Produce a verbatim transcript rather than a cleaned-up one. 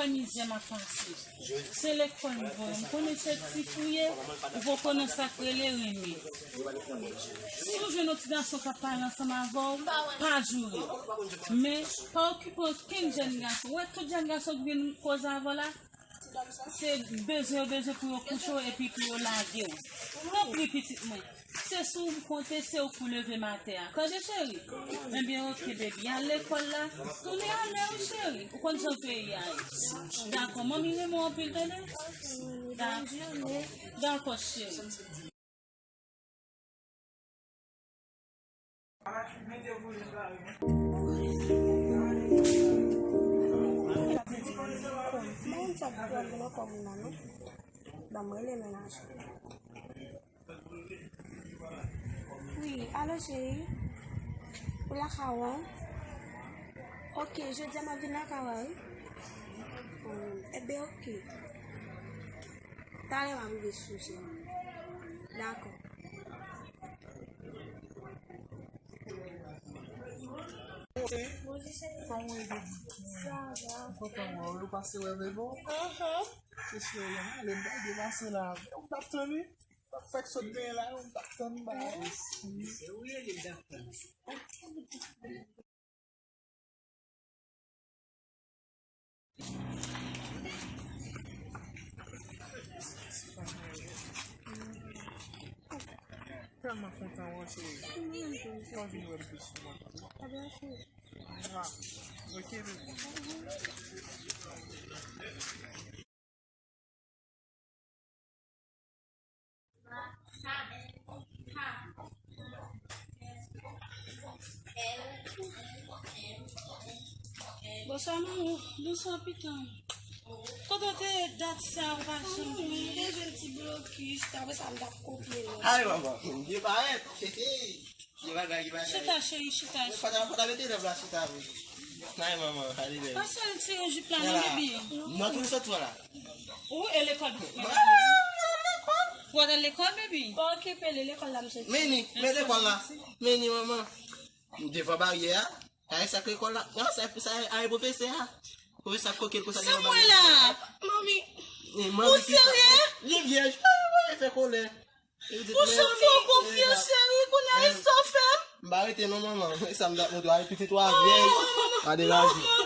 Mizè m ap pase. Se lekòl m voye. M konnen se tit ou ye, ou poko nan sa k rele renmen. Si w jwenn yon ti gason k ap pale ansanm avè w, pa joure. Men, pa okipe okenn jèn gason. Ou wè tout jèn gason ki vin koze avè w la, se bezwen yo bezwen pou yo kouche w epi pou yo lage w. Tanpri, pitit mwen. Se sou ou m konte, se ou k pou leve m atè a. Tande, cheri? Ebyen, oke, baby. Al lekòl la. Tounen alè, wi, cheri. Ou konn jan peyi a ye. Dakò, manmi renmen w anpil, tande? Da-, dakò, cheri. Mwen sa k pral gen ankò moun nan, non? Ban m rele mennaj. Wi, alo cheri. Ou lakay ou an? Ok, jodi a m ap vin lakay ou a, wi. Hmm, enben, ok. Talè m ap rive sou ou, cheri. Dakò. Bonjou, cheri. Kòman w ye, baby? Sa va. Kontan wè w. Ou pase wè bebe w? Aham. Se cheri a, lè m ta depase la. Ou t ap tann li? Fèk sot benyen la, ou t ap tann ba. Se ou ye li t ap tann. Tèlman kontan wè w, cheri. Mwen vin wè m pi souvan. Mwa. Ok, bebe. Bonswa, manmi. Bonswa, pitit. Kote w te ye dat sa, ou pa janm vini? Mwen te jwenn ti blokis, apre sa, m t ap kopye nòt. Ay, manman, m byen parèt. Ki bagay, ki bagay? Chita, cheri, chita. Mwen pa ta, pa ta mete lèv la chita, wi. Nay, manman, ale lèv. Pase retire jip la, non, baby. Nòt ou sot pran la. Ou e lekòl pou fè. Mwen al lekòl. Ou al lekòl, baby? Pa okipe li, lekòl la, m soti. Meni, men lekòl la. Meni, manman. Devan baryè a. Ay, sa k lekòl la. Non, sa, sa, ay, pwofesè a. Pwofesè a koke l konsa. Sa m wè la? Manmi. Ou serye? Li vyèj. Ay, mwen fè kòlè. Ou janm fè w konfyans, cheri, kounye a, e sa w fè m? M pa rete non, manman. E sa m t ap montre w, pitit ou a vyèj. Pa deraje.